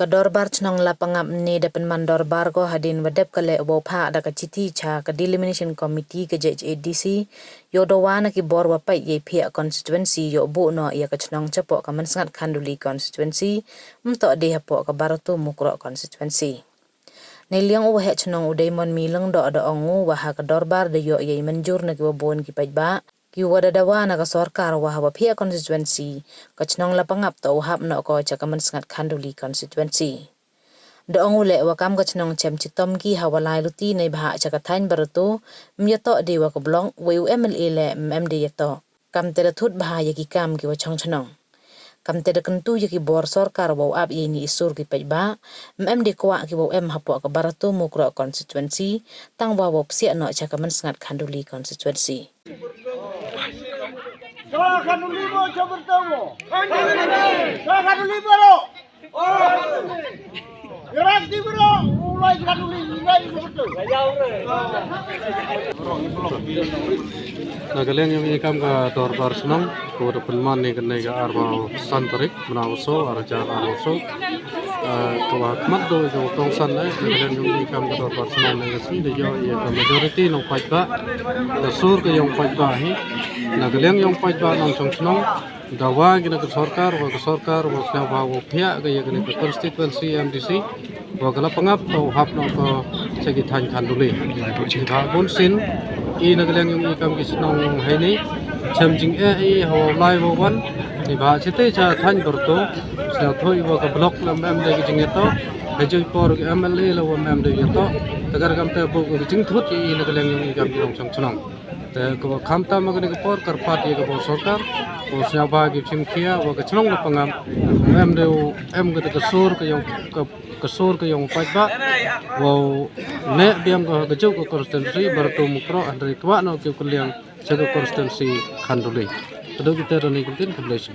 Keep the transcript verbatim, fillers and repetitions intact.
Ka dorbar chnong Lapangap ne da pynman dorbar ko hadien wa dep ka leh wow phah da ka chithi cha ka Delimitation Committee ka J H A D C, yow dawa na ki bor wa pait yei phiah constituency yow buh noh ya ka chnong chapoh ka Mynsngat Khanduli constituency, ym toh de hapoh ka Barato Mukroh constituency. Neiliang u waheh chnong u Daimon Mileng da ong u wa ha ka dorbar da yoh yei mynjur na ki wa bun ki paidbah, ki wa da dawa na ka sorkar wa ha wa phiah constituency, ka chnong Lapangap toh u hap noh ko cha ka Mynsngat Khanduli constituency. Da ong u leh wa kam ka chnong chem chitom ki ha wa lai luti neibhah cha ka thaiñ Barato, ym yatoh de wa ka block, wei u M L A leh ym em de yatoh. Kamte da thut bha ya ki kam ki wa chong chnong. Kamte da kyntu ya ki bor sorkar wow ap yei ni i sur ki paidbah, ym em de kwah ki wow em hapoh ka Barato Mukroh constituency, tang wa wow psiah noh cha ka Mynsngat Khanduli constituency. Na ka liang yong i kam ka dorbar chnong, ko da pynman ne ka ne ka arphaw san tarik, bnai wa soo, ar hajar arphaw soo. Eh, ka wa khmat do i ka wa kongsan ne, na ka liang yong i kam ka dorbar chnong ne ka sngi da yoh i ka majority nong paidbah, ka sur ka yong paidbah hi, na ka liang yong paidbah nong chong chnong, dawa ki na ka sorkar, wa ka sorkar, wa sñiawbha wow phiah ka ya ka ne ka constituency M D C, wa ka Lapangap toh u hap noh ko cha ki thaiñ Khanduli. Neibhah bun sien, i na ka liang yong i kam ki chnong heini, chem jingeh i ha wa lai wa wan, neibhah chite cha thaiñ Barato, sñiawthooh i wa ka block leh ym em de ki jingyatoh, ha jooh i por ki M L A leh wa ym em de yatoh, te ka kamte buh ka jingthut i na ka liang yong i kam ki nong chong chnong. Te ka wa khamtam ma ka ne ka por kyrpad ya ka bor sorkar, ko sñiawbha ki chim khia wa ka chnong Lapangap, em de u, em ka te ka sur ka yong, ka, ka sur ka yong paidbah, wow neh biang ka ha ka jooh ka constituency Barato Mukroh, hynrei kwah noh ki u kylliang cha ka constituency Khanduli. Ka dooh ki te rani ka ktien, khublei.